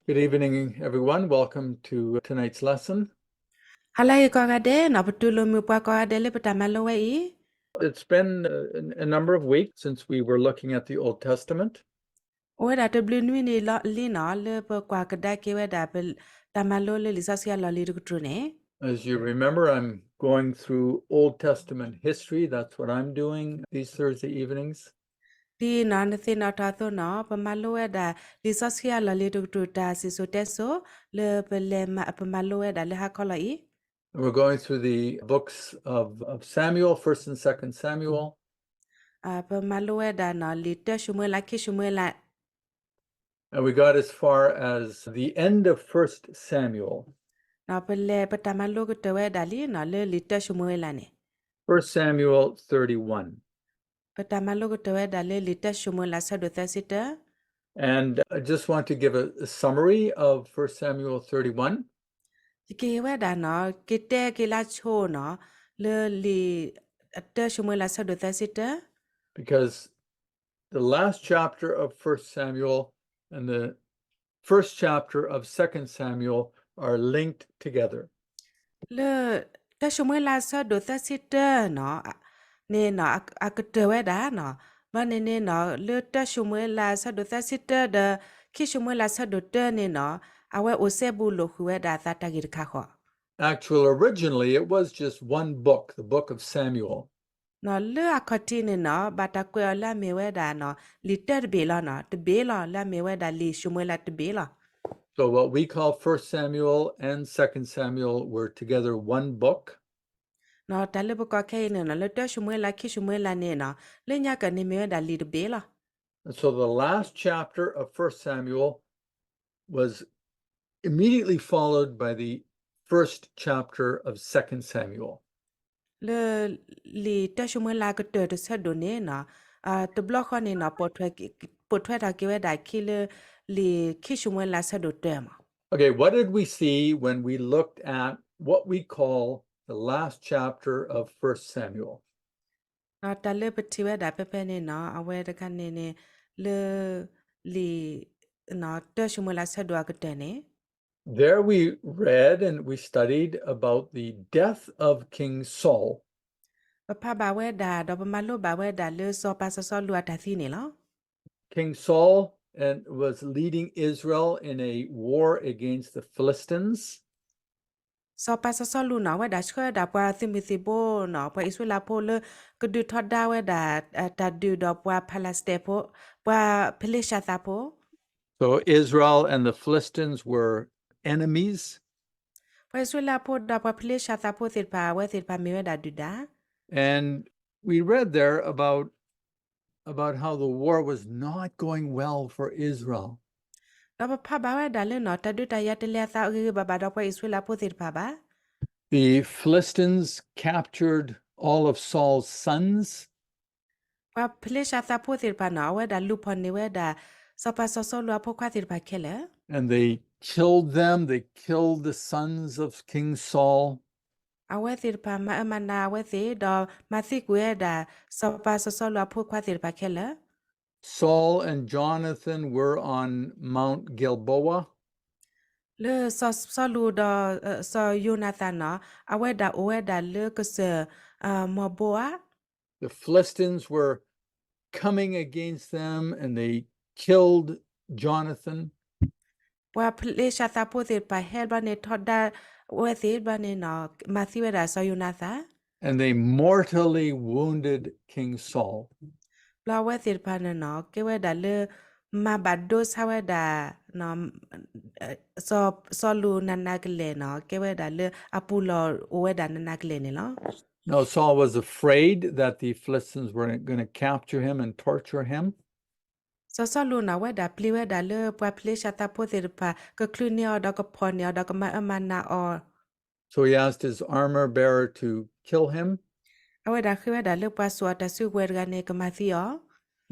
Good evening, everyone. Welcome to tonight's lesson. ဟါလၢအဂ့ၤကိးဂၤဒဲးနီၤ, ပတူၢ်လိာ်မုာ်ပှၤကိးဂၤဒဲးလၢပတၢ်မၤလိဝဲအံၤ. It's been a, a number of weeks since we were looking at the Old Testament. အိၣ်ဝဲဒၣ်တဘျုးနွံနံၣ်လံနီၤ လၢပကွၢ်ကဒါက့ၤဝဲဒၣ် တၢ်မၤလိလၢလံာ်စီဆှံအလီၢ်လံၤတကတြူၢ်န့ၣ်. As you remember, I'm going through Old Testament history. That's what I'm doing these Thursday evenings. ဒ်နီၤ နသ့ၣ်နီၣ်ထီၣ်အသိးနီၤ ပမၤလိဝဲဒၣ် လံာ်စီဆှံအလီၢ်လံၤတကတြူၢ် တၢ်စံၣ်စိၤတဲစိၤ လၢပလဲၤမၤ ပမၤလိဝဲဒၣ်လၢဟါခီလီၤအံၤ. And we're going through the books of, of Samuel, First and Second Samuel. ပမၤလိဝဲဒၣ်နီၤ လံာ်တၢၡမူၤအ့လး ခံၡမူၤအ့လး And we got as far as the end of First Samuel. နီၤ ပလဲၤ ပတၢ်မၤလိကတၢၢ်ဝဲဒၣ်လံနီၤ လၢလံာ်တၢၡမူၤအ့လးန့ၣ်. First Samuel thirty-one. ပတၢ်မၤလိကတၢၢ်ဝဲဒၣ်လၢလံာ်တၢၡမူၤအ့လး ဆၢဒိၣ်သၢဆံတၢ And I just want to give a, a summary of First Samuel thirty-one. ယကဟ့ၣ်ဝဲဒၣ်နီၤ က့ၤတဲက့ၤလၢဆိနီၤ လၢလံာ်တၢၡမူၤအ့လး ဆၢဒိၣ်သၢဆံတၢ Because the last chapter of First Samuel and the first chapter of Second Samuel are linked together. လၢ တၢၡမူၤအ့လး ဆၢဒိၣ်သၢဆံတၢနီၤ န့ၣ်နီၤ အကတၢၢ်ဝဲဒၣ်နီၤ ဘျီန့ၣ်န့ၣ်နီၤ လၢတၢၡမူၤအ့လး ဆၢဒိၣ်သၢဆံတၢဒီး ခံၡမူၤအ့လး ဆၢဒိၣ်တၢန့ၣ်နီၤ အဝဲအိၣ်စဲဘူးလိာ်ဃုာ်ဝဲဒၣ်အသးတၢ်ဂ့ၢ်တခါဃီ Actually, originally, it was just one book, the book of Samuel. နီၤ လၢအခီၣ်ထံးန့ၣ်နီၤ ဘၣ်တၢ်ကွဲးအီၤလၢအမ့ၢ်ဝဲဒၣ်နီၤ လံာ်တၢတဘ့ၣ်လီၤနီၤ တဘ့ၣ်လီၤ လၢအမ့ၢ်ဝဲဒၣ်လံာ်ၡမူၤအ့လးတဘ့ၣ်လီၤ So what we call First Samuel and Second Samuel were together one book. နီၤ တၢ်လၢပကိးခဲအံၤန့ၣ်နီၤ လၢတၢၡမူၤအ့လး ခံၡမူၤအ့လးန့ၣ်နီၤ လၢညါကၢ်န့ၣ်မ့ၢ်ဝဲဒၣ်လံာ်တဘ့ၣ်လီၤ And so the last chapter of First Samuel was immediately followed by the first chapter of Second Samuel. လၢ လံာ်တၢၡမူၤအ့လး ကတၢၢ်တဆၢဒိၣ်န့ၣ်နီၤ တဘျီဃီန့ၣ်နီၤ ပိာ်ထွဲထီၣ်က့ၤဝဲဒၣ်အခံလၢ လံာ်ခံၡမူၤအ့လး ဆၢဒိၣ်တၢမး Okay, what did we see when we looked at what we call the last chapter of First Samuel? နီၤ တၢ်လၢပထံၣ်ဝဲဒၣ်ဖဲဖဲန့ၣ်နီၤ အဝဲတခါန့ၣ်န့ၣ် လၢ လံာ် နီၤ တၢၡမူၤအ့လး ဆၢဒိၣ်အကတၢၢ်န့ၣ် There we read and we studied about the death of King Saul. ပဖးဘၣ်ဝဲဒၣ် ဒီးပမၤလိဘၣ်ဝဲဒၣ်လၢ စီၤပၤစီၤစီလူးအတၢ်သံန့ၣ်လီၤ King Saul and was leading Israel in a war against the Philistines. စီၤပၤစီၤစီလူးနီၤ အဝဲဒၣ်ဆှၢဝဲဒၣ်ပှၤသုးမုၢ်သံၣ်ဘိနီၤ ပှၤအံၣ်စရ့လးဖိလၢ ကဒုးထီဒါဝဲဒၣ် တၢ်ဒုးဒီးပှၤဖလးစတ့ဖိ ပှၤဖလ့ၡသးဖိ So Israel and the Philistines were enemies. ပှၤအံၣ်စရ့လးဖိဒီးပှၤဖလ့ၡသးဖိသ့ၣ်တဖၣ် အဝဲသ့ၣ်တဖၣ်မ့ၢ်ဝဲဒၣ်ဒုၣ်ဒါ And we read there about, about how the war was not going well for Israel. ဒီးပဖးဘၣ်ဝဲဒၣ်လၢနီၤ တၢ်ဒုးတၢ်ယၤတလဲၤအသးဂ့ၤဂ့ၤဘၣ်ဘၣ်ဒီးပှၤအံၣ်စရ့လးဖိသ့ၣ်တဖၣ်ဘၣ် The Philistines captured all of Saul's sons. ပှၤဖလ့ၡသးဖိသ့ၣ်တဖၣ်နီၤ အဝဲဒၣ်လူၤဖီၣ်န့ၢ်ဝဲဒၣ် စီၤပၤစီၤစီလူးအဖိခွါသ့ၣ်တဖၣ်ခဲလၢာ် And they killed them, they killed the sons of King Saul. အဝဲသ့ၣ်တဖၣ်မၤအၢမၤနးအဝဲသ့ၣ် ဒီးမၤသံကွံာ်ဝဲဒၣ် စီၤပၤစီၤစီလူးအဖိခွါသ့ၣ်တဖၣ်ခဲလၢာ် Saul and Jonathan were on Mount Gilboa. လၢစီၤစီလူးဒီး စီၤယိၤနၤသၣ်နီၤ အဝဲဒၣ်အိၣ်ဝဲဒၣ်လၢကစၢၢ် မီၢ်ဘိဧါ The Philistines were coming against them and they killed Jonathan. ပှၤဖလ့ၡသးဖိသ့ၣ်တဖၣ်ဟဲဘျီန့ၣ် ထီဒါဝဲသ့ၣ်ဘျီန့ၣ်နီၤ မၤသံဝဲဒၣ်စီၤယိၤနၤသၣ် And they mortally wounded King Saul. ဘျီအဝဲသ့ၣ်တဖၣ်န့ၣ်နီၤ ကဲဝဲဒၣ်လၢ မၤဘၣ်ဒိဆါဝဲဒၣ် စီၤစီလူးနးနးကလဲာ်နီၤ ကဲဝဲဒၣ်လၢအပူၤလီၢ်အိၣ်ဝဲဒၣ်နးနးကလဲာ်န့ၣ်လီၤ. Now Saul was afraid that the Philistines were gonna capture him and torture him. စီၤစီလူးန့ၣ် အဝဲဒၣ်ပျံၤဝဲဒၣ်လၢပှၤဖလ့ၡသးဖိသ့ၣ်တဖၣ် ကချုးန့ၢ်အီၤဒီးကဖီၣ်န့ၢ်အီၤဒီးကမၤအၢမၤနးအီၤ So he asked his armor bearer to kill him. အဝဲဒၣ်ဃ့ဝဲဒၣ်လၢပှၤစိာ်အီၤတၢ်စုကဝဲၤတဂၤန့ၣ် ကမၤသံအီၤ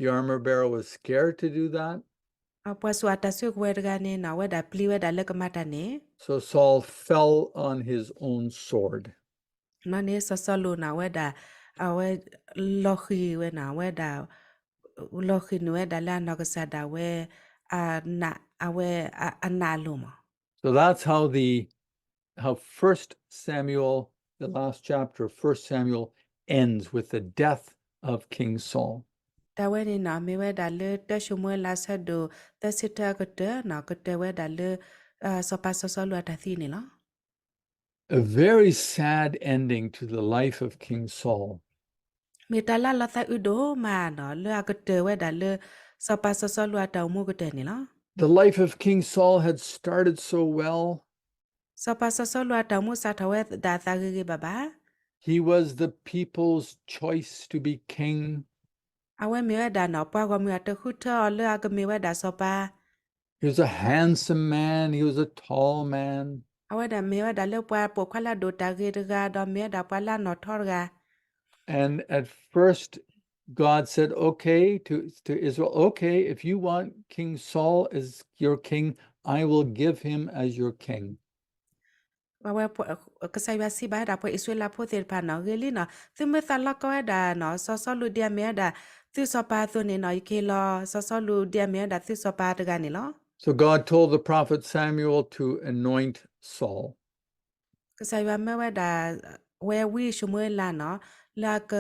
The armor bearer was scared to do that. ပှၤစိာ်အီၤတၢ်စုကဝဲၤတဂၤန့ၣ်နီၤ အဝဲဒၣ်ပျံၤဝဲဒၣ်လၢကမၤတၢ်န့ၣ် So Saul fell on his own sword. န့ၣ် စီၤစီလူးန့ၣ် အဝဲဒၣ် အဝဲ လီၤဃံၤဝဲန့ၣ် အဝဲဒၣ် လီၤဃံၤန့ၢ်ဝဲဒၣ်လၢအနီၢ်ကစၢ်ဒၣ်ဝဲ အနး အဝဲအ အနးအလိၤမး. So that's how the, how First Samuel, the last chapter of First Samuel ends with the death of King Saul. တၢ်ဝဲန့ၣ်နီၤ မ့ၢ်ဝဲဒၣ်လၢတၢၡမူၤအ့လးအဆၢဒိၣ်သၢဆံတၢအကတၢၢ်နီၤ ကတၢၢ်ဝဲဒၣ်လၢ စီၤပၤစီၤစီလူးအတၢ်သံန့ၣ်လီၤ. A very sad ending to the life of King Saul. မ့ၢ်တၢ်လၢလီၤသးအုးဒိၣ်မးနီၤ လၢအကတၢၢ်ဝဲဒၣ်လၢ စီၤပၤစီၤစီလူးအတၢ်အိၣ်မူကတၢၢ်န့ၣ်လီၤ. The life of King Saul had started so well. စီၤပၤစီၤစီလူးအတၢ်အိၣ်မူစးထီၣ်ဝဲဒၣ်အသးဂ့ၤဂ့ၤဘၣ်ဘၣ်. He was the people's choice to be king. အဝဲမ့ၢ်ဝဲဒၣ်နီၤ ပှၤဂီၢ်မုၢ်အတဃုထၢအီၤလၢအကမ့ၢ်ဝဲဒၣ်စီၤပၤ He was a handsome man, he was a tall man. အဝဲဒၣ်မ့ၢ်ဝဲဒၣ်လၢပှၤပိာ်ခွါလၢအဒိၣ်တၢ်ဂ့ၤတဂၤ ဒီးမ့ၢ်ဝဲဒၣ်ပှၤလၢအနီၢ်ထီတဂၤ And at first, God said, okay, to, to Israel, okay, if you want King Saul as your king, I will give him as your king. အဝဲ ကစၢ်ယွၤစံးဘၣ်ဝဲဒၣ်ပှၤအံၣ်စရ့လးဖိသ့ၣ်တဖၣ်နီၤ ဂ့ၤလံနီၤ သုမ့ၢ်သးလီကီဝဲဒၣ်နီၤ စီၤစီလူးဒ်အမ့ၢ်ဝဲဒၣ်သုစီၤပၤအသိးန့ၣ်နီၤ ယကဟ့ၣ်လီၤစီၤစီလူးဒ်အမ့ၢ်ဝဲဒၣ်သုစီၤပၤတဂၤန့ၣ်လီၤ. So God told the prophet Samuel to anoint Saul. ကစၢ်ယွၤမၢဝဲဒၣ် ဝဲဝံၡမူၤအ့လးနီၤ လၢအက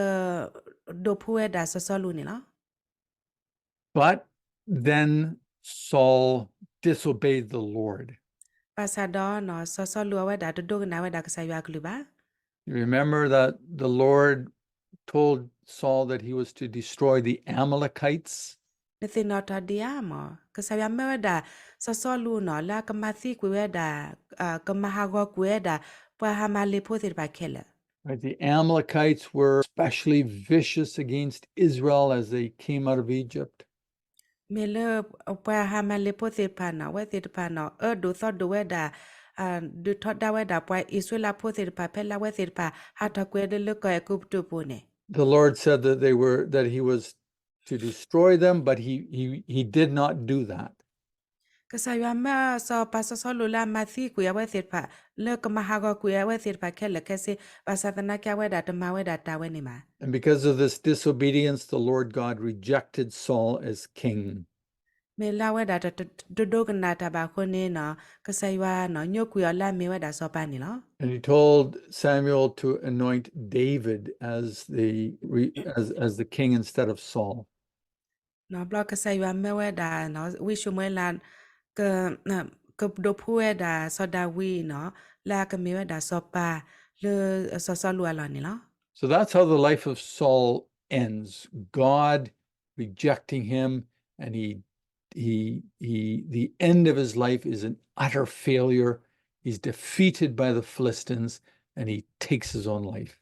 ဒိးဖှူဝဲဒၣ်စီၤစီလူးန့ၣ်လီၤ. But then Saul disobeyed the Lord. ဘၣ်ဆၣ်ဒီးနီၤ စီၤစီလူးအဝဲဒၣ်တဒိကနၣ်ဝဲဒၣ်ကစၢ်ယွၤအကလုၢ်ဘၣ်. You remember that the Lord told Saul that he was to destroy the Amalekites. နသ့ၣ်နီၣ်ထီၣ်ဒံးဧါမး ကစၢ်ယွၤမၢဝဲဒၣ် စီၤစီလူးနီၤ လၢအကမၤသံကွံာ်ဝဲဒၣ် ကမၤဟးဂီၤကွံာ်ဝဲဒၣ် ပှၤဟၤမၤလ့းဖိသ့ၣ်တဖၣ်ခဲလၢာ် Right, the Amalekites were especially vicious against Israel as they came out of Egypt. မ့ၢ်လၢ ပှၤဟၤမၤလ့းဖိသ့ၣ်တဖၣ်နီၤ အဝဲသ့ၣ်တဖၣ်နီၤ အၢဒိၣ်သီဒိၣ်ဝဲဒၣ် ဒုးထီဒါဝဲဒၣ်ပှၤအံၣ်စရ့လးဖိသ့ၣ်တဖၣ် ဖဲလၢအဝဲသ့ၣ်တဖၣ် ဟးထီၣ်ကွံာ်လၢကီၢ်အဲၤကူပတူးပူၤန့ၣ် The Lord said that they were, that he was to destroy them, but he, he, he did not do that. ကစၢ်ယွၤမၢစီၤပၤစီၤစီလူးလၢအမၤသံကွံာ်အဝဲသ့ၣ်တဖၣ် လၢကမၤဟးဂီၤကွံာ်အဝဲသ့ၣ်တဖၣ်ခဲလၢာ်ခဲဆ့ ဘၣ်ဆၣ်သနာ်က့အဝဲဒၣ်တမၤဝဲဒၣ်တၢ်ဝဲန့ၣ်ဘၣ်. And because of this disobedience, the Lord God rejected Saul as king. မ့ၢ်လၢအဝဲဒၣ်တ တ တဒိကနၣ်တၢ်ဘၣ်အဃိန့ၣ်နီၤ ကစၢ်ယွၤနီၤ ညိကွံာ်အီၤလၢအမ့ၢ်ဝဲဒၣ်စီၤပၤန့ၣ်လီၤ. And he told Samuel to anoint David as the, as, as the king instead of Saul. နီၤ ဘျီကစၢ်ယွၤမၢဝဲဒၣ်နီၤ ဝံၡမူၤအ့လး က ကဒိးဖှူဝဲဒၣ်စီၤဒၤဝံးနီၤ လၢအကမ့ၢ်ဝဲဒၣ်စီၤပၤ လၢစီၤစီလူးအလီၢ်န့ၣ်လီၤ. So that's how the life of Saul ends. God rejecting him, and he, he, he, the end of his life is an utter failure. He's defeated by the Philistines, and he takes his own life.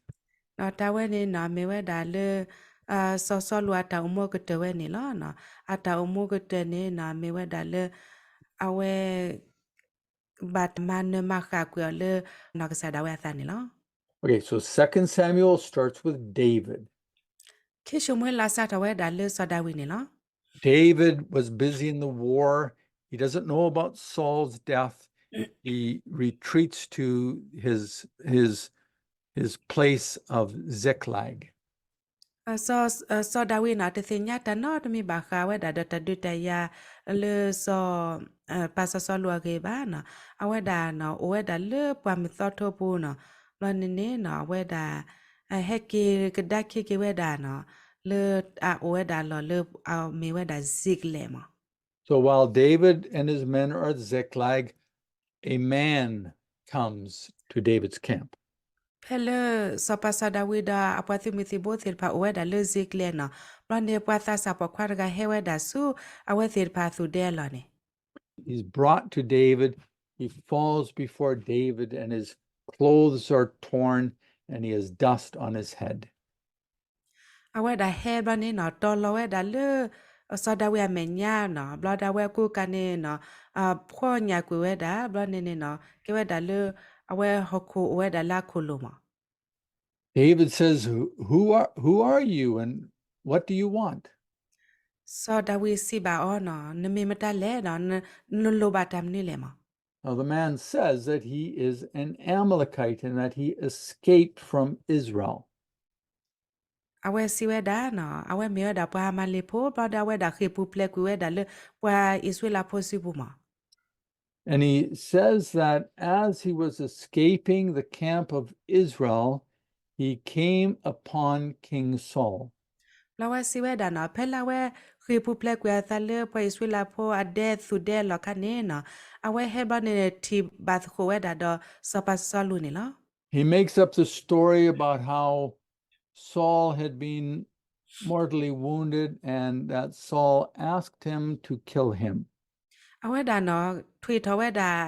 နီၤ တၢ်ဝဲန့ၣ်နီၤ မ့ၢ်ဝဲဒၣ်လၢ စီၤစီလူးအတၢ်အိၣ်မူကတၢၢ်ဝဲန့ၣ်လီၤ. အတၢ်အိၣ်မူကတၢၢ်န့ၣ်နီၤ မ့ၢ်ဝဲဒၣ်လၢ အဝဲ ဘၣ်တၢ်မၤနၢၤမၤဃၣ်ကွံာ်အီၤလၢ နီၢ်ကစၢ်ဒၣ်ဝဲအသးန့ၣ်လီၤ. Okay, so Second Samuel starts with David. ခံၡမူၤအ့လးစးထီၣ်ဝဲဒၣ်လၢစီၤဒၤဝံးန့ၣ်လီၤ. David was busy in the war. He doesn't know about Saul's death. He retreats to his, his, his place of Ziklag. စီၤ စီၤဒၤဝံးနီၤ တသ့ၣ်ညါတၢ်နီတမံၤဘၣ်ဃးဝဲဒၣ်ဒီးတၢ်ဒုးတၢ်ယၤလၢစီၤ ပၤစီၤစီလူးအဂ့ၢ်ဘၣ်နီၤ. အဝဲဒၣ်နီၤ အိၣ်ဝဲဒၣ်လၢပှၢ်မုၢ်သီထိပူၤနီၤ. ဘျီန့ၣ်န့ၣ်နီၤ အဝဲဒၣ် ဟဲက့ၤကဒါက့ၤက့ၤဝဲဒၣ်နီၤ လၢအအိၣ်ဝဲဒၣ်လီၢ်လၢအမ့ၢ်ဝဲဒၣ် Ziklag မး. So while David and his men are at Ziklag, a man comes to David's camp. ဖဲလၢ စီၤပၤစီၤဒၤဝံးဒီးအပှၤသုးမုၢ်သံၣ်ဘိသ့ၣ်တဖၣ်အိၣ်ဝဲဒၣ်လၢ Ziklag နီၤ. ဘျီန့ၣ် ပှၤသးစၢ်ပိာ်ခွါတဂၤဟဲဝဲဒၣ်ဆူအဝဲသ့ၣ်တဖၣ်အသူၣ်ဒဲအလီၢ်န့ၣ် He's brought to David. He falls before David and his clothes are torn and he has dust on his head. အဝဲဒၣ်ဟဲဘျီန့ၣ်နီၤ တီၤလီၤဝဲဒၣ်လၢ စီၤဒၤဝံးအမဲာ်ညါနီၤ. ဘျီဒၣ်ဝဲအကူအကၤန့ၣ်နီၤ ဖှီၣ်ညၣ်ကွံာ်ဝဲဒၣ် ဘျီန့ၣ်န့ၣ်နီၤ ကဲဝဲဒၣ်လၢ အဝဲဟီၣ်ခိၣ်အိၣ်ဝဲဒၣ်လၢအခိၣ်လိၤမး. David says, who, who are, who are you and what do you want? စီၤဒၤဝံးစံးဘၣ်အီၤနီၤ နမ့ၢ်မတၤလဲၣ်ဒီး နလိၣ်ဘၣ်တၢ်မနုၤလဲၣ်မး. Now the man says that he is an Amalekite and that he escaped from Israel. အဝဲစံးဝဲဒၣ်နီၤ, အဝဲမ့ၢ်ဝဲဒၣ်ပှၤအၤမၤလ့းဖိ ဘျီဒီးအဝဲဒၣ်ဃ့ၢ်ပူၤဖျဲးကွံာ်ဝဲဒၣ်လၢ ပှၤအံၣ်စရ့လးဖိစုပူၤမး. And he says that as he was escaping the camp of Israel, he came upon King Saul. ဘျီဝဲစံးဝဲဒၣ်နီၤ, ဖဲလၢအဝဲဃ့ၢ်ပူၤဖျဲးကွံာ်အသးလၢ ပှၤအံၣ်စရ့လးဖိအဒဲသူၣ်ဒဲလီၢ်ခါန့ၣ်နီၤ, အဝဲဟဲဘျီန့ၣ် ထံၣ်ဘၣ်သကိးဝဲဒၣ်ဒီးစီၤပၤစီၤစီလူးန့ၣ်လီၤ. He makes up the story about how Saul had been mortally wounded and that Saul asked him to kill him. အဝဲဒၣ်နီၤ ထွံၣ်ထီၣ်ဝဲဒၣ်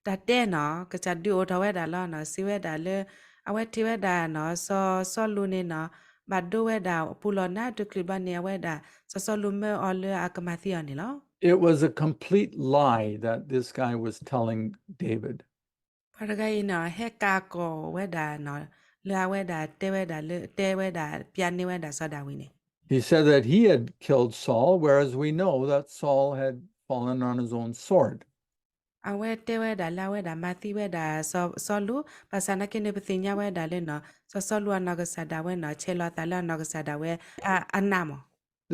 တၢ်တဲနီၤ, ကစၢ်ဒုးအိၣ်ထီၣ်ဝဲဒၣ်လီၤနီၤ, စံးဝဲဒၣ်လၢ အဝဲထံၣ်ဝဲဒၣ်နီၤ စီၤစီလူးန့ၣ်နီၤ ဘၣ်ဒိဝဲဒၣ်ပူၤလီၢ်နါတချုးဘျီန့ၣ် အဝဲဒၣ် စီၤစီလူးမၢအီၤလၢအကမၤသံအီၤန့ၣ်လီၤ. It was a complete lie that this guy was telling David. ပှၤတဂၤအံၤနီၤ ဟဲကးကီၢ်ဝဲဒၣ်နီၤ လၢအဝဲဒၣ်တဲဝဲဒၣ်လၢ တဲဝဲဒၣ် ပျးန့ၢ်ဝဲဒၣ်စီၤဒၤဝံးန့ၣ် He said that he had killed Saul, whereas we know that Saul had fallen on his own sword. အဝဲတဲဝဲဒၣ်လၢအဝဲဒၣ်မၤသံဝဲဒၣ်စီၤစီလူး, ဘၣ်ဆၣ်နာ်က့န့ၣ် ပသ့ၣ်ညါဝဲဒၣ်လၢနီၤ စီၤစီလူးအနီၢ်ကစၢ်ဒၣ်ဝဲနီၤ ဆဲးလီၤအသးလၢအနီၢ်ကစၢ်ဒၣ်ဝဲအနးမး.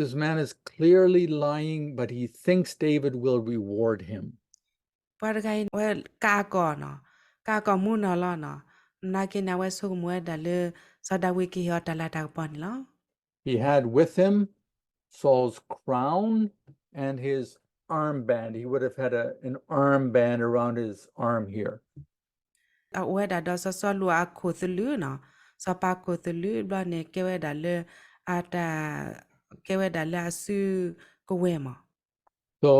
This man is clearly lying, but he thinks David will reward him. ပှၤတဂၤအံၤ အဝဲကးကီၢ်နီၤ, ကးကီၢ်မူနီၤလီၤနီၤ, နာ်က့န့ၣ် အဝဲဆိကမိၣ်ဝဲဒၣ်လၢ စီၤဒၤဝံးကဟ့ၣ်အီၤတၢ်လၤတၢ်ကပီၤန့ၣ်လီၤ. He had with him Saul's crown and his armband. He would have had a, an armband around his arm here. အအိၣ်ဝဲဒၣ်ဒီးစီၤစီလူးအခိၣ်သလုးနီၤ, စီၤပၤခိၣ်သလုးဘျီန့ၣ် ကဲဝဲဒၣ်လၢ အတၢ် ကဲဝဲဒၣ်လၢအစုကဝဲၤမး. So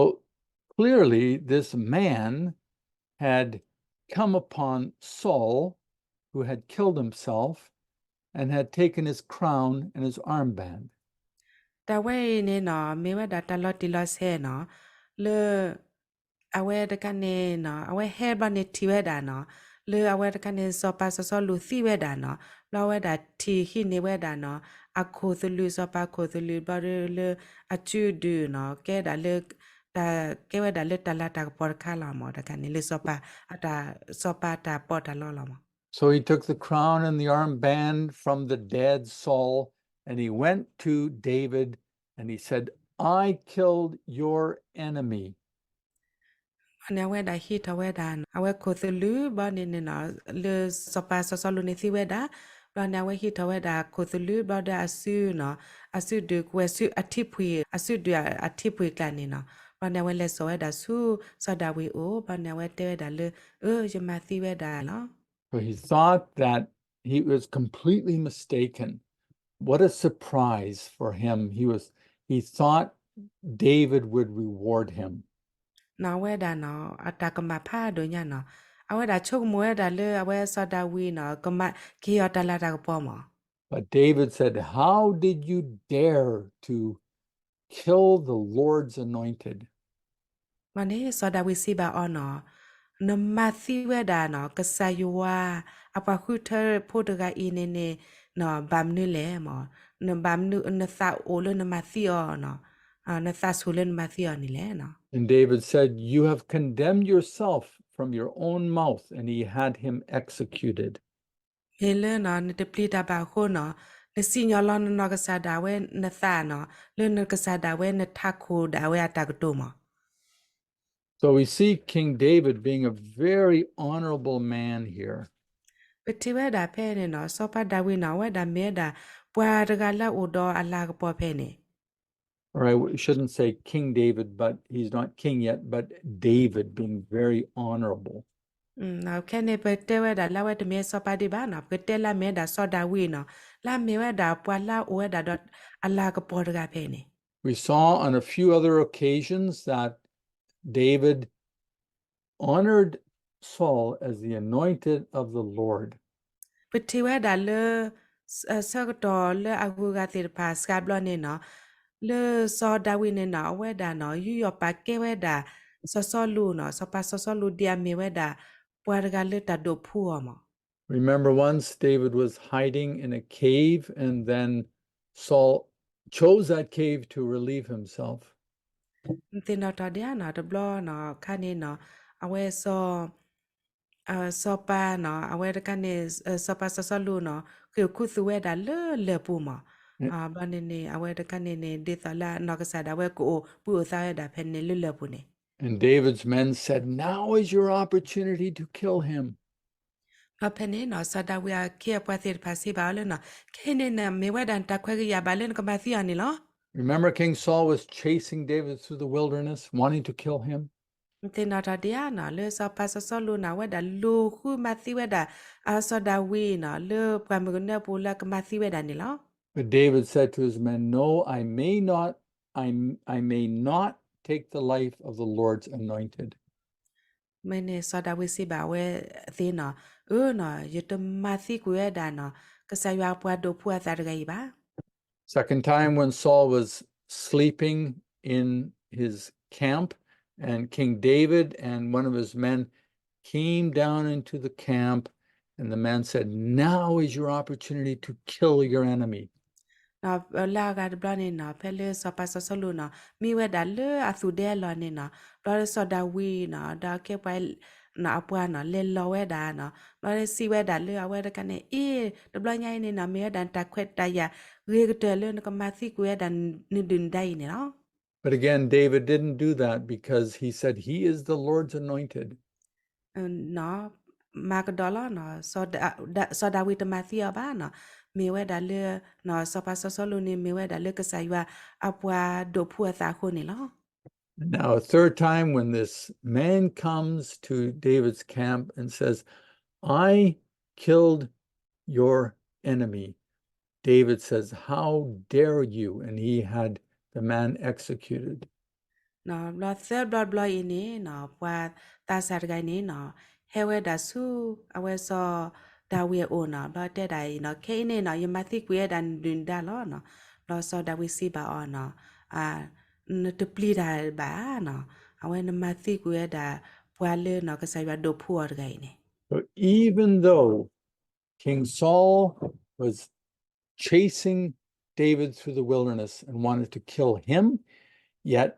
clearly, this man had come upon Saul, who had killed himself, and had taken his crown and his armband. တၢ်ဝဲအံၤန့ၣ်နီၤ မ့ၢ်ဝဲဒၣ်တၢ်လီၤတံၢ်လီၤဆဲးနီၤ, လၢ အဝဲတခါန့ၣ်နီၤ အဝဲဟဲဘျီန့ၣ်ထံၣ်ဝဲဒၣ်နီၤ, လၢအဝဲတခါန့ၣ် စီၤပၤစီၤစီလူးသံဝဲဒၣ်နီၤ, ဘျီဝဲဒၣ်ထံၣ်ဟံးန့ၢ်ဝဲဒၣ်နီၤ အခိၣ်သလုး စီၤပၤခိၣ်သလုး ဘျီလၢအစုဒုးနီၤ ကဲဒၣ်လၢ တၢ် ကဲဝဲဒၣ်လၢတၢ်လၤတၢ်ကပီၤတခါလီၤမး တခါန့ၣ် လၢစီၤပၤအတၢ် စီၤပၤတၢ်ပီးတၢ်လီလီၤမး. So he took the crown and the armband from the dead Saul, and he went to David, and he said, I killed your enemy. န့ၣ် အဝဲဒၣ်ဟံးထီၣ်ဝဲဒၣ် အဝဲခိၣ်သလုးဘျီန့ၣ်န့ၣ်နီၤ လၢစီၤပၤစီၤစီလူးန့ၣ်သံဝဲဒၣ်, ဘျီန့ၣ် အဝဲဟံးထီၣ်ဝဲဒၣ်ခိၣ်သလုး ဘျီဒီးအစုနီၤ အစုဒုးကဝဲၤစုအထံဖှံၣ် အစုဒုးအထံဖှံၣ်ကျါန့ၣ်နီၤ, ဘျီန့ၣ် အဝဲလဲၤစိာ်ဝဲဒၣ်ဆူစီၤဒၤဝံးအအိၣ် ဘျီန့ၣ် အဝဲတဲဝဲဒၣ်လၢ အၢ ယမၤသံဝဲဒၣ်လီၤ. So he thought that he was completely mistaken. What a surprise for him. He was, he thought David would reward him. နီၤ အဝဲဒၣ်နီၤ အတၢ်ကမၣ်ဖးဒိၣ်ညါနီၤ, အဝဲဒၣ်ဆိကမိၣ်ဝဲဒၣ်လၢအဝဲစီၤဒၤဝံးနီၤ ကမၤကဟ့ၣ်အီၤတၢ်လၤတၢ်ကပီၤမး. But David said, How did you dare to kill the Lord's anointed? ဘျီန့ၣ် စီၤဒၤဝံးစံးဘၣ်အီၤနီၤ, နမၤသံဝဲဒၣ်နီၤ ကစၢ်ယွၤအပှၤဃုထၢဖိတဂၤအံၤန့ၣ်န့ၣ်နီၤ ဘၣ်မနုၤလဲၣ်မး, နဘၣ်မနုၤ နသးအိၣ်လၢနမၤသံအီၤနီၤ, နသးဆူၣ်လၢနမၤသံအီၤန့ၣ်လဲၣ်နီၤ. And David said, You have condemned yourself from your own mouth, and he had him executed. မ့ၢ်လၢနီၤ နတပျံၤတၢ်ဘၣ်အဃိနီၤ, နစံၣ်ညီၣ်လီၤနနီၢ်ကစၢ်ဒၣ်ဝဲနသးနီၤ, လၢနကစၢ်ဒၣ်ဝဲနထးခိၣ်ဒၣ်ဝဲအတၢ်ကတိၤမး. So we see King David being a very honorable man here. ပထံၣ်ဝဲဒၣ်ဖဲန့ၣ်နီၤ စီၤပၤဒၤဝံးနီၤ အဝဲဒၣ်မ့ၢ်ဝဲဒၣ် ပှၤတဂၤလၢအအိၣ်ဒီးအလၤကပီၤဖဲန့ၣ် Or I shouldn't say King David, but he's not king yet, but David being very honorable. ခဲန့ၣ် ပတဲဝဲဒၣ်လၢအဝဲတမ့ၢ်စီၤပၤဒံးဘၣ်နီၤ, ပကတဲလၢအမ့ၢ်ဝဲဒၣ်စီၤဒၤဝံးနီၤ, လၢအမ့ၢ်ဝဲဒၣ်ပှၤလၢအအိၣ်ဝဲဒၣ်ဒီးအလၤကပီၤတဂၤဖဲန့ၣ်. We saw on a few other occasions that David honored Saul as the anointed of the Lord. ပထံၣ်ဝဲဒၣ်လၢ ဆၢကတီၢ်လၢအဂုၤအဂၤသ့ၣ်တဖၣ်စှၤဘျီန့ၣ်နီၤ, လၢစီၤဒၤဝံးန့ၣ်နီၤ အဝဲဒၣ်နီၤ ယူးယီၣ်ပာ်ကဲဝဲဒၣ် စီၤစီလူးနီၤ, စီၤပၤစီၤစီလူးဒ်အမ့ၢ်ဝဲဒၣ် ပှၤတဂၤလၢတၢ်ဒိးဖှူအီၤမး. Remember once David was hiding in a cave and then Saul chose that cave to relieve himself. နသ့ၣ်နီၣ်ထီၣ်ဒံးဧါနီၤ တဘျီနီၤ ခါန့ၣ်နီၤ အဝဲစီၤ စီၤပၤနီၤ အဝဲတခါန့ၣ် စီၤပၤစီၤစီလူးနီၤ ဃ့ၢ်ခူသူၣ်ဝဲဒၣ်လၢလၢၢ်ပူၤမး. ဘျီန့ၣ်န့ၣ် အဝဲတခါန့ၣ်န့ၣ် ဒ်သိးလၢနီၢ်ကစၢ်ဒၣ်ဝဲကအိၣ်ဘှံးအိၣ်သါဝဲဒၣ်ဖဲန့ၣ်လၢလၢၢ်ပူၤန့ၣ် And David's men said, "Now is your opportunity to kill him." ဒီးဖဲန့ၣ်နီၤ စီၤဒၤဝံးအခ့အပှၤသ့ၣ်တဖၣ်စံးဘၣ်အီၤလၢနီၤ ခဲအံၤန့ၣ် မ့ၢ်ဝဲဒၣ်နတၢ်ခွဲးကယာ်ဘၣ်လၢနကမၤသံအီၤန့ၣ်လီၤ. Remember King Saul was chasing David through the wilderness, wanting to kill him. နသ့ၣ်နီၣ်ထီၣ်ဒံးဧါနီၤ လၢစီၤပၤစီၤစီလူးန့ၣ် အဝဲဒၣ်လူၤဃုမၤသံဝဲဒၣ် စီၤဒၤဝံးနီၤ လၢပှၢ်မုၢ်ကနၢပူၤလၢကမၤသံဝဲဒၣ်န့ၣ်လီၤ. But David said to his men, "No, I may not, I, I may not take the life of the Lord's anointed." မ့ၢ်န့ၣ်စီၤဒၤဝံးစံးဘၣ်အဝဲသ့ၣ်နီၤ အၢနီၤ ယတမၤသံကွံာ်ဝဲဒၣ်နီၤ ကစၢ်ယွၤအပှၤဒိးဖှူအသးတဂၤအံၤဘၣ်. Second time when Saul was sleeping in his camp, and King David and one of his men came down into the camp, and the man said, "Now is your opportunity to kill your enemy." လၢအဂၤတဘျီန့ၣ်နီၤ ဖဲလၢစီၤပၤစီၤစီလူးနီၤ မံဝဲဒၣ်လၢအသူၣ်ဒဲအလီၢ်န့ၣ်နီၤ ဘျီလၢစီၤဒၤဝံးနီၤ ဒီးအခ့အပှၤနီၤ အပှၤနီၤ လဲၤလီၤဝဲဒၣ်နီၤ ဘျီလၢစံးဝဲဒၣ်လၢအဝဲတခါန့ၣ် အ့ တဘျီညါအံၤန့ၣ်နီၤ မ့ၢ်ဝဲဒၣ်နတၢ်ခွဲးတၢ်ယာ်ဂ့ၤကတၢၢ်လၢနကမၤသံကွံာ်ဝဲဒၣ်နဒုၣ်နဒါအံၤန့ၣ်လီၤ. But again, David didn't do that because he said, "He is the Lord's anointed." နီၤ မၤကဒီးလီၤနီၤ စီၤဒၤဝံးတမၤသံအီၤဘၣ်နီၤ မ့ၢ်ဝဲဒၣ်လၢ စီၤပၤစီၤစီလူးန့ၣ် မ့ၢ်ဝဲဒၣ်လၢကစၢ်ယွၤအပှၤဒိးဖှူအသးအဃိန့ၣ်လီၤ. Now, a third time when this man comes to David's camp and says, "I killed your enemy," David says, "How dare you?" And he had the man executed. ဘျီသၢဘျီတဘျီအံၤန့ၣ်နီၤ ပှၤသးစၢ်တဂၤအံၤန့ၣ်နီၤ ဟဲဝဲဒၣ်ဆူအဝဲစီၤဒၤဝံးအအိၣ်နီၤ ဘျီတဲဒၣ်အံၤနီၤ ခဲအံၤန့ၣ်နီၤ ယမၤသံကွံာ်ဝဲဒၣ်နဒုၣ်နဒါလီၤနီၤ ဘျီစီၤဒၤဝံးစံးဘၣ်အီၤနီၤ နတပျံၤတၢ်ဘၣ်ဧါနီၤ အဝဲနမၤသံကွံာ်ဝဲဒၣ်ပှၤလၢနီၤ ကစၢ်ယွၤဒိးဖှူအီၤတဂၤအံၤန့ၣ် So even though King Saul was chasing David through the wilderness and wanted to kill him, yet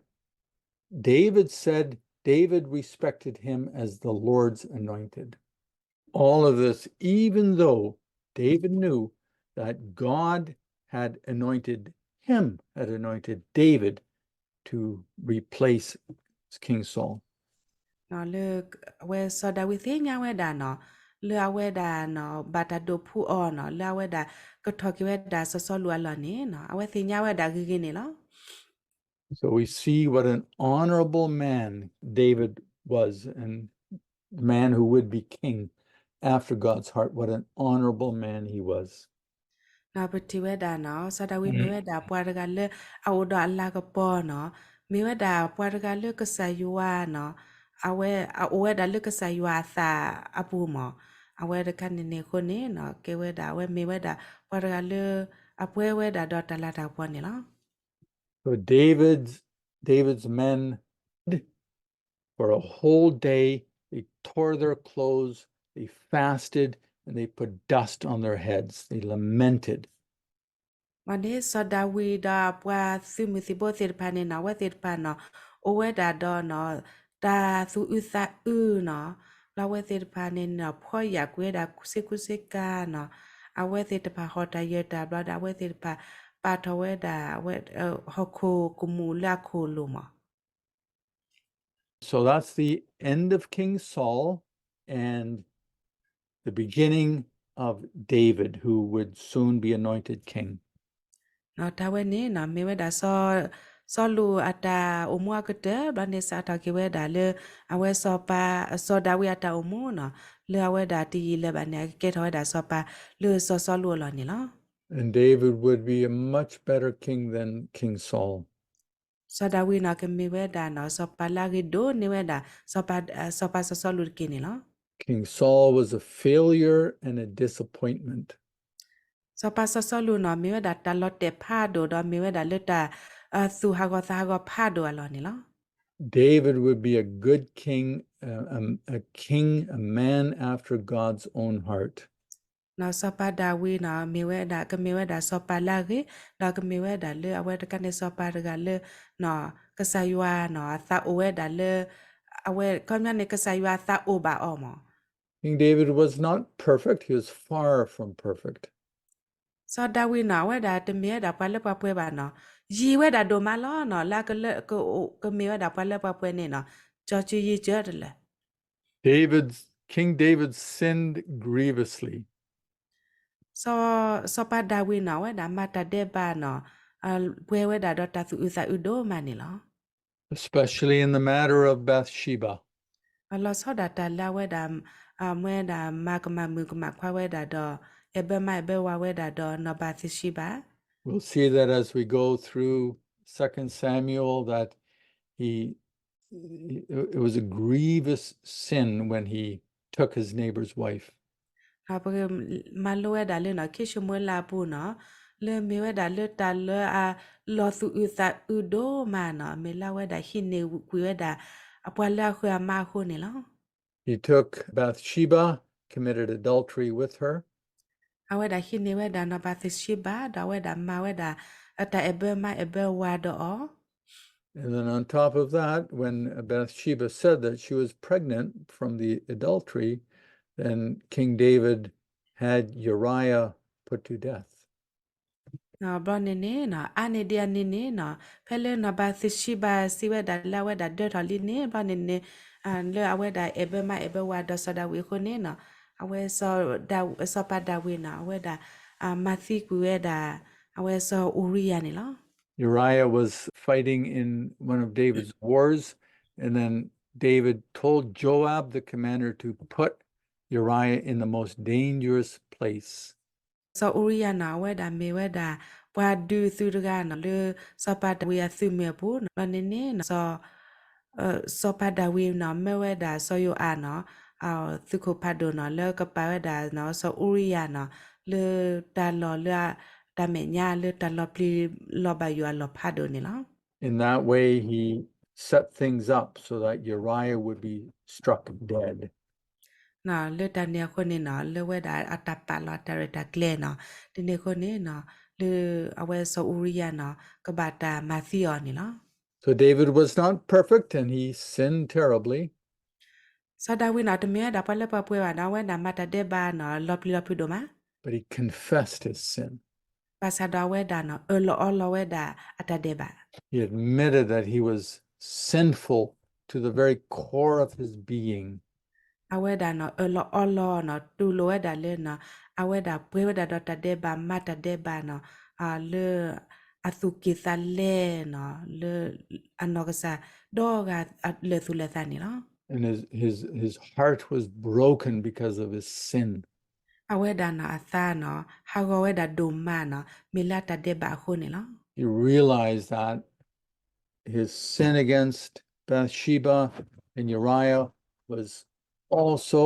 David said David respected him as the Lord's anointed. All of this, even though David knew that God had anointed him, had anointed David to replace King Saul. လၢအဝဲစီၤဒၤဝံးသ့ၣ်ညါဝဲဒၣ်နီၤ လၢအဝဲဒၣ်နီၤ ဘၣ်တၢ်ဒိးဖှူအီၤနီၤ လၢအဝဲဒၣ်ကထီၣ်က့ၤဝဲဒၣ်စီၤစီလူးအလီၢ်န့ၣ်နီၤ အဝဲသ့ၣ်ညါဝဲဒၣ်ဂ့ၤဂ့ၤန့ၣ်လီၤ. So we see what an honorable man David was, and man who would be king after God's heart, what an honorable man he was. ပထံၣ်ဝဲဒၣ်နီၤ စီၤဒၤဝံးမ့ၢ်ဝဲဒၣ်ပှၤတဂၤလၢအအိၣ်ဒီးအလၤကပီၤနီၤ မ့ၢ်ဝဲဒၣ်ပှၤတဂၤလၢကစၢ်ယွၤနီၤ အဝဲအအိၣ်ဝဲဒၣ်လၢကစၢ်ယွၤအသးအပူၤမး အဝဲတခါန့ၣ်န့ၣ်အဃိန့ၣ်နီၤ ကဲဝဲဒၣ်အဝဲမ့ၢ်ဝဲဒၣ်ပှၤတဂၤလၢအပှဲၤဝဲဒၣ်ဒီးတၢ်လၤတၢ်ကပီၤန့ၣ်လီၤ. So David's, David's men, for a whole day, they tore their clothes, they fasted, and they put dust on their heads. They lamented. မ့ၢ်န့ၣ် စီၤဒၤဝံးဒီးအပှၤသုးမုၢ်သံၣ်ဘိသ့ၣ်တဖၣ်န့ၣ်နီၤ အဝဲသ့ၣ်တဖၣ်နီၤ အိၣ်ဝဲဒၣ်ဒီးနီၤ တၢ်သူၣ်အုးသးအုးနီၤ လၢအဝဲသ့ၣ်တဖၣ်န့ၣ်နီၤ ဖှီၣ်ယာ်ကွံာ်ဝဲဒၣ်စ့ကူစ့ကၤနီၤ အဝဲသ့ၣ်တဖၣ်ဟီၣ်တၢ်ယၢၤတၢ်ဘျီဒီး အဝဲသ့ၣ်တဖၣ်ပာ်ထီၣ်ဝဲဒၣ် အဝဲ ဟီၣ်ခိၣ်ကမူၣ်လၢအခိၣ်လိၤမး So that's the end of King Saul and the beginning of David, who would soon be anointed king. တၢ်ဝဲန့ၣ်နီၤ မ့ၢ်ဝဲဒၣ်စီၤစီလူးအတၢ်အိၣ်မူအကတၢၢ် ဘျီန့ၣ်စးထီၣ်က့ၤဝဲဒၣ်လၢ အဝဲစီၤပၤ စီၤဒၤဝံးအတၢ်အိၣ်မူနီၤ လၢအဝဲဒၣ်တယံာ်လၢၤဘၣ်န့ၣ် အကကဲထီၣ်ဝဲဒၣ်စီၤပၤလၢစီၤစီလူးအလီၢ်န့ၣ်လီၤ. And David would be a much better king than King Saul. စီၤဒၤဝံးနီၤ ကမ့ၢ်ဝဲဒၣ်နီၤ စီၤပၤလၢအဂ့ၤဒိၣ်န့ၢ်ဝဲဒၣ် စီၤပၤ စီၤပၤစီၤစီလူးတက့ၢ်န့ၣ်လီၤ. King Saul was a failure and a disappointment. စီၤပၤစီၤစီလူးနီၤ မ့ၢ်ဝဲဒၣ်တၢ်လီၤတဲာ်ဖးဒိၣ်ဒီး မ့ၢ်ဝဲဒၣ်လၢတၢ် သူၣ်ဟးဂီၤသးဟးဂီၤဖးဒိၣ်အလီၢ်န့ၣ်လီၤ. David would be a good king, a, a, a king, a man after God's own heart. နီၤ စီၤပၤဒၤဝံးနီၤ မ့ၢ်ဝဲဒၣ် ကမ့ၢ်ဝဲဒၣ်စီၤပၤလၢအဂ့ၤ ဒီးကမ့ၢ်ဝဲဒၣ်လၢအဝဲတခါန့ၣ် စီၤပၤတဂၤလၢ နီၤ ကစၢ်ယွၤနီၤ အသးအိၣ်ဝဲဒၣ်လၢ အဝဲ ခီပညီန့ၣ် ကစၢ်ယွၤအသးအိၣ်ဘၣ်အီၤမး. King David was not perfect. He was far from perfect. စီၤဒၤဝံးနီၤ အဝဲဒၣ်တမ့ၢ်ဝဲဒၣ်ပှၤလၢပှၤပှဲၤဘၣ်နီၤ, ယံာ်ဝဲဒၣ်ဒိၣ်မးလီၤနီၤ, လၢအကလၢကအိၣ်ကမ့ၢ်ဝဲဒၣ်ပှၤလၢပှၤပှဲၤန့ၣ်နီၤ, ကၠီၤစုယံာ်စၢတလၢာ်. David, King David sinned grievously. စီၤပၤဒၤဝံးနီၤ အဝဲဒၣ်မၤတၢ်ဒဲးဘးနီၤ, ပှဲၤဝဲဒၣ်ဒီးတၢ်သူၣ်အုးသးအုးဒိၣ်မးန့ၣ်လီၤ. Especially in the matter of Bathsheba. လီၤဆီဒၣ်တၢ်လၢအဝဲဒၣ် မ့ၢ်ဝဲဒၣ်မၤကမၣ်မုာ်ကမၣ်ခွါဝဲဒၣ်ဒီး အဲၣ်ဘၢမါအဲၣ်ဘၢဝၤဝဲဒၣ်ဒီးနီၢ်ဘၤသ့ၣ်ၡံဘၤ. We'll see that as we go through Second Samuel, that he, it was a grievous sin when he took his neighbor's wife. ပကမၤလိဝဲဒၣ်လၢနီၤ ခံၡမူၤအ့လးအပူၤနီၤ, လၢမ့ၢ်ဝဲဒၣ်လၢတၢ်လၢအလီၤသူၣ်အုးသးအုးဒိၣ်မးနီၤ, မ့ၢ်လၢအဝဲဒၣ်ဟံးန့ၢ်ကွံာ်ဝဲဒၣ် အပှၤလၢအဃၢၤအမါအဃိန့ၣ်လီၤ. He took Bathsheba, committed adultery with her. အဝဲဒၣ်ဟံးန့ၢ်ဝဲဒၣ်နီၢ်ဘၤသ့ၣ်ၡံဘၤ ဒီးအဝဲဒၣ်မၤဝဲဒၣ် တၢ်အဲၣ်ဘၢမါအဲၣ်ဘၢဝၤဒီးအီၤ. And then on top of that, when Bathsheba said that she was pregnant from the adultery, then King David had Uriah put to death. ဘျီန့ၣ်န့ၣ်နီၤ အါန့ၢ်ဒံးအန့ၣ်န့ၣ်နီၤ ဖဲလၢနီၢ်ဘၤသ့ၣ်ၡံဘၤစံးဝဲဒၣ်လၢအဝဲဒၣ်ဒၢထီၣ်လံန့ၣ် ဘျီန့ၣ်န့ၣ် လၢအဝဲဒၣ်အဲၣ်ဘၢမါအဲၣ်ဘၢဝၤဒီးစီၤဒၤဝံးအဃိန့ၣ်နီၤ အဝဲ စီၤပၤဒၤဝံးနီၤ အဝဲဒၣ် မၤသံကွံာ်ဝဲဒၣ် အဝဲစီၤအူရံယၤန့ၣ်လီၤ. Uriah was fighting in one of David's wars, and then David told Joab, the commander, to put Uriah in the most dangerous place. စီၤအူရံယၤနီၤ အဝဲဒၣ်မ့ၢ်ဝဲဒၣ် ပှၤဒုးသုးတဂၤနီၤ လၢစီၤပၤဒၤဝံးအသုးမုၢ်အပူၤ ဘျီန့ၣ်န့ၣ် စီၤပၤဒၤဝံးနီၤ မၢဝဲဒၣ်စီၤယိၤအၤနီၤ သုးခိၣ်ဖးဒိၣ်နီၤ လၢကပာ်ဝဲဒၣ်နီၤ စီၤအူရံယၤနီၤ လၢတၢ်လီၢ်လၢ တၢ်မဲာ်ညါလၢတၢ်လီၤပျံၤလီၤဘၣ်ယိၣ်အလီၢ်ဖးဒိၣ်န့ၣ်လီၤ. In that way, he set things up so that Uriah would be struck dead. လၢတၢ်န့ၣ်အဃိန့ၣ်နီၤ လၢဝဲဒၣ်အတၢ်ပာ်လီၤအတၢ်ရဲၣ်တၢ်ကျဲၤနီၤ ဒ်န့ၣ်အဃိန့ၣ်နီၤ လၢအဝဲစီၤအူရံယၤနီၤ ကဘၣ်တၢ်မၤသံအီၤန့ၣ်လီၤ. So David was not perfect and he sinned terribly. စီၤဒၤဝံးနီၤ တမ့ၢ်ဝဲဒၣ်ပှၤလၢပှၤပှဲၤဘၣ်နီၤ အဝဲဒၣ်မၤတၢ်ဒဲးဘးနီၤ လီၤပျံၤလီၤဖုးဒိၣ်မး But he confessed his sin. ဘၣ်ဆၣ်ဒီးအဝဲဒၣ်နီၤ အၢၣ်လီၤအီလီၤဝဲဒၣ်အတၢ်ဒဲးဘး He admitted that he was sinful to the very core of his being. အဝဲဒၣ်နီၤ အၢၣ်လီၤအီလီၤနီၤ တူၢ်လိာ်ဝဲဒၣ်လၢနီၤ အဝဲဒၣ်ပှဲၤဝဲဒၣ်ဒီးတၢ်ဒဲးဘး မၤတၢ်ဒဲးဘးနီၤ လၢအသူၣ်ကံၢ်သးလဲနီၤ လၢအနီၢ်ကစၢ်ဒီဂၤလၢာ်သူၣ်လၢာ်သးန့ၣ်လီၤ. And his, his, his heart was broken because of his sin. အဝဲဒၣ်နီၤအသးနီၤ ဟးဂီၤဝဲဒၣ်ဒိၣ်မးနီၤ မ့ၢ်လၢတၢ်ဒဲးဘးအဃိန့ၣ်လီၤ. He realized that his sin against Bathsheba and Uriah was also,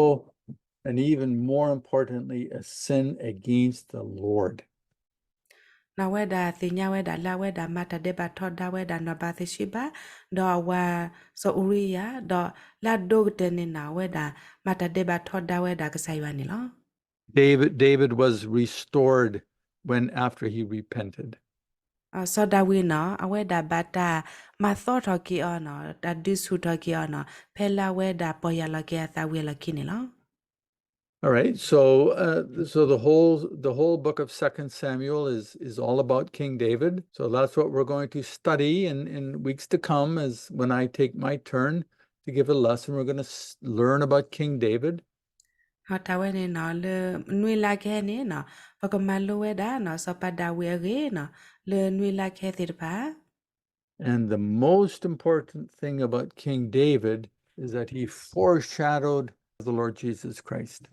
and even more importantly, a sin against the Lord. နီၤ အဝဲဒၣ်သ့ၣ်ညါဝဲဒၣ်လၢအဝဲဒၣ်မၤတၢ်ဒဲးဘးထီဒါဝဲဒၣ် နီၢ်ဘၤသ့ၣ်ၡံဘၤ ဒီးအဝၤစီၤအူရံယၤ ဒီးလၢအဒိၣ်ကတၢၢ်န့ၣ်နီၤ အဝဲဒၣ်မၤတၢ်ဒဲးဘးထီဒါဝဲဒၣ်ကစၢ်ယွၤန့ၣ်လီၤ. David, David was restored when after he repented. စီၤဒၤဝံးနီၤ အဝဲဒၣ်ဘၣ်တၢ်မၤသီထီၣ်က့ၤအီၤနီၤ တၢ်ဒုးဆူၣ်ထီၣ်က့ၤအီၤနီၤ ဖဲလၢအဝဲဒၣ်ပီၢ်ယၢ်လီၤက့ၤအသးဝံၤအလီၢ်ခံန့ၣ်လီၤ. All right, so uh, so the whole the whole book of Second Samuel is is all about King David. So that's what we're going to study in in weeks to come. As when I take my turn to give a lesson, we're going to learn about King David. တၢ်ဝဲန့ၣ်နီၤ လၢနွံလါကဟဲန့ၣ်နီၤ ပကမၤလိဝဲဒၣ်နီၤ စီၤပၤဒၤဝံးအဂ့ၢ်နီၤ လၢနွံလါကဟဲသ့ၣ်တဖၣ် And the most important thing about King David is that he foreshadowed the Lord Jesus Christ.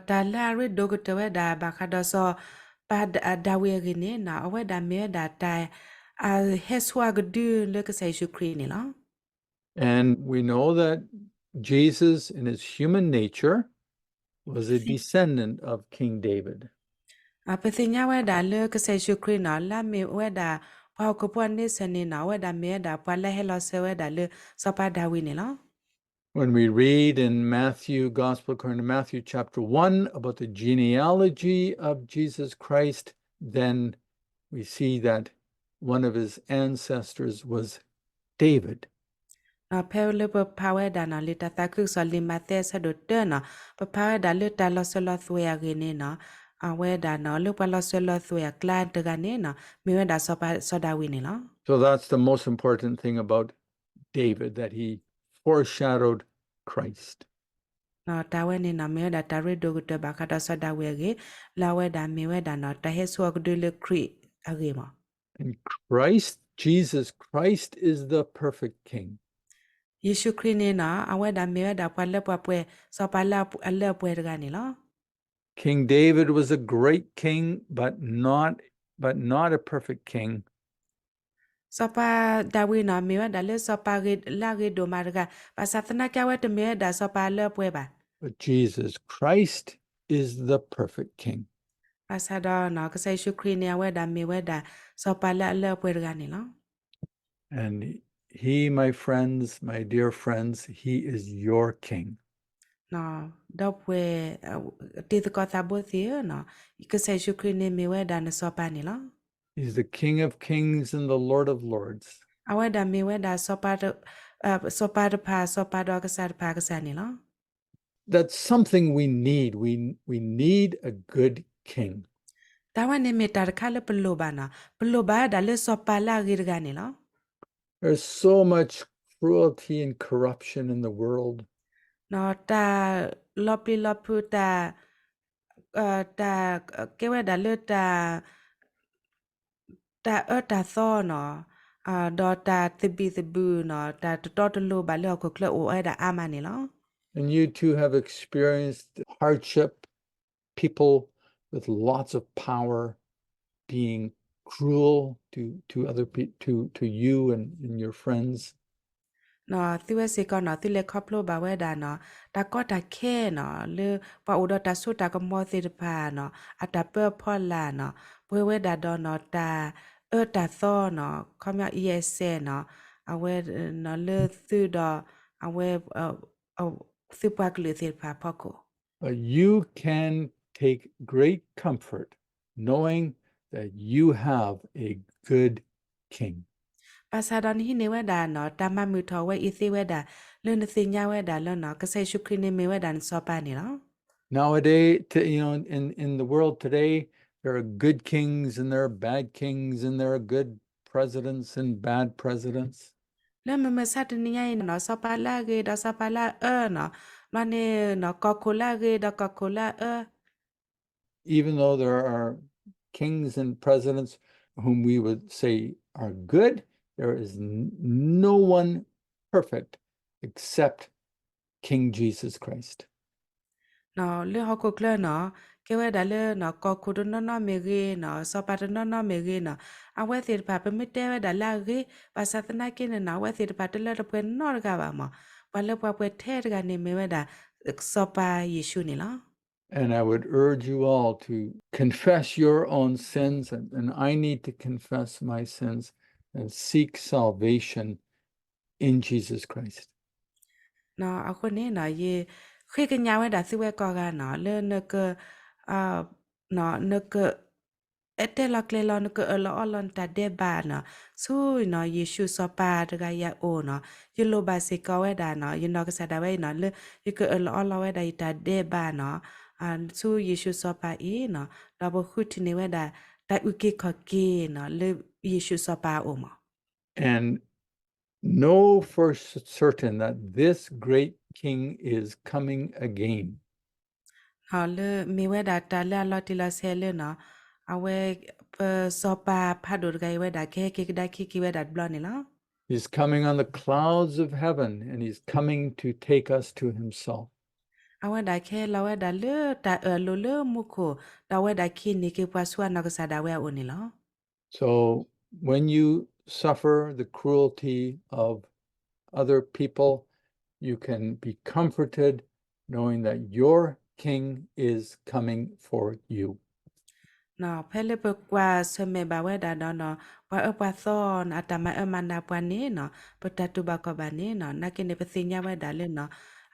တၢ်လၢအရ့ဒိၣ်ကတၢၢ်ဝဲဒၣ် ဘၣ်ဃးဒီးစီၤပၤဒၤဝံးအဂ့ၢ်န့ၣ်နီၤ အဝဲဒၣ်မ့ၢ်ဝဲဒၣ်တၢ် အဟဲဆူအကဒုလၢကစၢ်ယ့ၣ်ၡူးခရံာ်န့ၣ်လီၤ. And we know that Jesus in his human nature was a descendant of King David. ပသ့ၣ်ညါဝဲဒၣ်လၢကစၢ်ယ့ၣ်ၡူးခရံာ်နီၤ လၢအမ့ၢ်ဝဲဒၣ် ပှၤဟီၣ်ခိၣ်ဖိအန့ဆၢၣ်န့ၣ်နီၤ အဝဲဒၣ်မ့ၢ်ဝဲဒၣ်ပှၤလၢဟဲလီၤစၢၤဝဲဒၣ်လၢစီၤပၤဒၤဝံးန့ၣ်လီၤ. When we read in Matthew, Gospel according to Matthew chapter one, about the genealogy of Jesus Christ, then we see that one of his ancestors was David. ဖဲလၢပဖးဝဲဒၣ်နီၤ လံာ်တၢ်သးခုကစီၣ်လံာ်မးသဲအဆၢဒိၣ်တၢနီၤ ပဖးဝဲဒၣ်လၢတၢ်လီၤစၢၤလီၤသွဲၣ်အဂ့ၢ်န့ၣ်နီၤ အဝဲဒၣ်နီၤ လၢပှၤလီၤစၢၤလီၤသွဲၣ်အကျါတဂၤန့ၣ်နီၤ မ့ၢ်ဝဲဒၣ်စီၤပၤစီၤဒၤဝံးန့ၣ်လီၤ. So that's the most important thing about David, that he foreshadowed Christ. တၢ်ဝဲန့ၣ်နီၤ မ့ၢ်ဝဲဒၣ်တၢ်ရ့ဒိၣ်ကတၢၢ်ဘၣ်ဃးဒီးစီၤဒၤဝံးအဂ့ၢ်, လၢအဝဲဒၣ်မ့ၢ်ဝဲဒၣ်နီၤ တၢ်ဟဲဆူအကဒုလၢခရံာ်အဂ့ၢ်မး. And Christ, Jesus Christ is the perfect king. ယ့ၣ်ၡူးခရံာ်န့ၣ်နီၤ အဝဲဒၣ်မ့ၢ်ဝဲဒၣ်ပှၤလၢပှဲၤပှဲၤ စီၤပၤလၢအလၢအပှဲၤတဂၤန့ၣ်လီၤ. King David was a great king, but not, but not a perfect king. စီၤပၤဒၤဝံးနီၤ မ့ၢ်ဝဲဒၣ်လၢစီၤပၤလၢအဂ့ၤဒိၣ်မးတဂၤ, ဘၣ်ဆၣ်သနာ်က့အဝဲတမ့ၢ်ဝဲဒၣ်စီၤပၤလၢအပှဲၤဘၣ်. But Jesus Christ is the perfect king. ဘၣ်ဆၣ်ဒီးနီၤ ကစၢ်ယ့ၣ်ၡူးခရံာ်န့ၣ် အဝဲဒၣ်မ့ၢ်ဝဲဒၣ် စီၤပၤလၢအလၢအပှဲၤတဂၤန့ၣ်လီၤ. And he, my friends, my dear friends, he is your king. ဒီပုၢ်ဝဲၢ် တံၤသကိးသးဘိသ့ၣ်ဧၢနီၤ, ကစၢ်ယ့ၣ်ၡူးခရံာ်န့ၣ်မ့ၢ်ဝဲဒၣ်နစီၤပၤန့ၣ်လီၤ. He's the King of kings and the Lord of lords. အဝဲဒၣ်မ့ၢ်ဝဲဒၣ် စီၤပၤတဖၣ် စီၤပၤတဖၣ်အကစၢ်တဖၣ်အကစၢ်န့ၣ်လီၤ. That's something we need. We, we need a good king. တၢ်ဝဲန့ၣ်မ့ၢ်တၢ်တခါလၢပလိၣ်ဘၣ်နီၤ, ပလိၣ်ဘၣ်ဝဲဒၣ်လၢစီၤပၤလၢအဂ့ၤတဂၤန့ၣ်လီၤ. There's so much cruelty and corruption in the world. တၢ်လီၤပျံၤလီၤဖုး တၢ် တၢ် ကဲဝဲဒၣ်လၢတၢ် တၢ်အၢတၢ်သီနီၤ, ဒီးတၢ်သဘံၣ်သဘုၣ်နီၤ, တၢ်တတီတလိၤဘၣ်လၢဟီၣ်ခိၣ်ချၢအိၣ်ဝဲဒၣ်အါမးန့ၣ်လီၤ. And you too have experienced hardship, people with lots of power being cruel to, to other people, to, to you and, and your friends. သုဝဲစ့ၢ်ကီးနီၤ သုလဲၤခီဖျိဘၣ်ဝဲဒၣ်နီၤ တၢ်ကီတၢ်ခဲနီၤ လၢပှၤအိၣ်ဒီးတၢ်စိတၢ်ကမီၤသ့ၣ်တဖၣ်နီၤ အတၢ်ပၢအဖီလာ်နီၤ ပှဲၤဝဲဒၣ်ဒီးနီၤ တၢ်အၢတၢ်သီနီၤ ခီပညီ အံၤအစဲးနီၤ အဝဲနီၤလၢသုဒီး အဝဲ သုပှၤကလုာ်သ့ၣ်တဖၣ်အဖီခိၣ် But you can take great comfort knowing that you have a good king. ဘၣ်ဆၣ်ဒီးနဟံးန့ၢ်ဝဲဒၣ်နီၤ တၢ်မၤမုာ်ထီၣ်ဝဲအံၤသ့ဝဲဒၣ် လၢနသ့ၣ်ညါဝဲဒၣ်လၢနီၤ ကစၢ်ယ့ၣ်ၡူးခရံာ်န့ၣ်မ့ၢ်ဝဲဒၣ်နစီၤပၤန့ၣ်လီၤ. Nowadays, to, you know, in, in the world today, there are good kings and there are bad kings and there are good presidents and bad presidents. လၢမုၢ်မဆါတနံၤညါအံၤနီၤ စီၤပၤလၢအဂ့ၤဒီးစီၤပၤလၢအအၢနီၤ, ဘျီန့ၣ်နီၤ ကီၢ်ခိၣ်လၢအဂ့ၤဒီးကီၢ်ခိၣ်လၢအအၢ Even though there are kings and presidents whom we would say are good, there is n-, no one perfect except King Jesus Christ. လၢဟီၣ်ခိၣ်ချၢနီၤ ကဲဝဲဒၣ်လၢနီၤ ကီၢ်ခိၣ်တနီၤနီၤမ့ၢ်ဂ့ၤနီၤ စီၤပၤတနီၤနီၤမ့ၢ်ဂ့ၤနီၤ အဝဲသ့ၣ်တဖၣ် ပမ့ၢ်တဲဝဲဒၣ်လၢအဂ့ၤ ဘၣ်ဆၣ်သနာ်က့န့ၣ်နီၤ အဝဲသ့ၣ်တဖၣ်တလၢတပှဲၤနီတဂၤဘၣ်မး, ပှၤလၢပှဲၤထဲတဂၤန့ၣ်မ့ၢ်ဝဲဒၣ် စီၤပၤယ့ၣ်ၡူးန့ၣ်လီၤ. And I would urge you all to confess your own sins, and, and I need to confess my sins and seek salvation in Jesus Christ. အဃိန့ၣ်နီၤ ယဃ့ကညးဝဲဒၣ်သုဝဲကိးဂၤနီၤ လၢနက နက တဲလီၤကျဲၤလီၤ နကအၢၣ်လီၤအီလီၤနတၢ်ဒဲးဘးနီၤ ဆူနီၤ ယ့ၣ်ၡူးစီၤပၤတဂၤအံၤအအိၣ်နီၤ ယလိၣ်ဘၣ်စ့ၢ်ကီးဝဲဒၣ်နီၤ ယနီၢ်ကစၢ်ဒၣ်ဝဲအံၤနီၤ လၢယကအၢၣ်လီၤအီလီၤဝဲဒၣ်ယတၢ်ဒဲးဘးနီၤ ဆူယ့ၣ်ၡူးစီၤပၤအံၤနီၤ ဒီးပဃုထံၣ်န့ၢ်ဝဲဒၣ် တၢ်အုၣ်က့ၤခီၣ်က့ၤနီၤ လၢယ့ၣ်ၡူးစီၤပၤအအိၣ်မး And know for certain that this great king is coming again. လၢမ့ၢ်ဝဲဒၣ်တၢ်လၢအလီၤတံၢ်လီၤဆဲးလၢနီၤ အဝဲ ပစီၤပၤဖးဒိၣ်တဂၤအံၤဝဲဒၣ် ကဟဲက့ၤကဒါခံက့ၤဝဲဒၣ်တဘျီန့ၣ်လီၤ. He's coming on the clouds of heaven, and he's coming to take us to himself. အဝဲဒၣ်ကဟဲလီၤဝဲဒၣ်လၢတၢ်အၢၣ်လိာ်လၢမူခိၣ် ဒီးအဝဲဒၣ်ကဟံးန့ၢ်က့ၤပှၤဆူအနီၢ်ကစၢ်ဒၣ်ဝဲအအိၣ်န့ၣ်လီၤ. So when you suffer the cruelty of other people, you can be comforted knowing that your king is coming for you. ဖဲလၢပကွၢ်ဆၢၣ်မဲာ်ဘၣ်ဝဲဒၣ်ဒီးနီၤ ပှၤအၢပှၤသီနီၤ အတၢ်မၤအၢမၤနးပှၤန့ၣ်နီၤ ပတၢ်တူၢ်ဘၣ်ခီၣ်ဘၣ်န့ၣ်နီၤ နာ်က့န့ၣ်ပသ့ၣ်ညါဝဲဒၣ်လၢနီၤ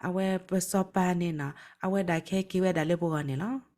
အဝဲပစီၤပၤန့ၣ်နီၤ အဝဲဒၣ်ကဟဲက့ၤဝဲဒၣ်လၢပဂီၢ်န့ၣ်လီၤ.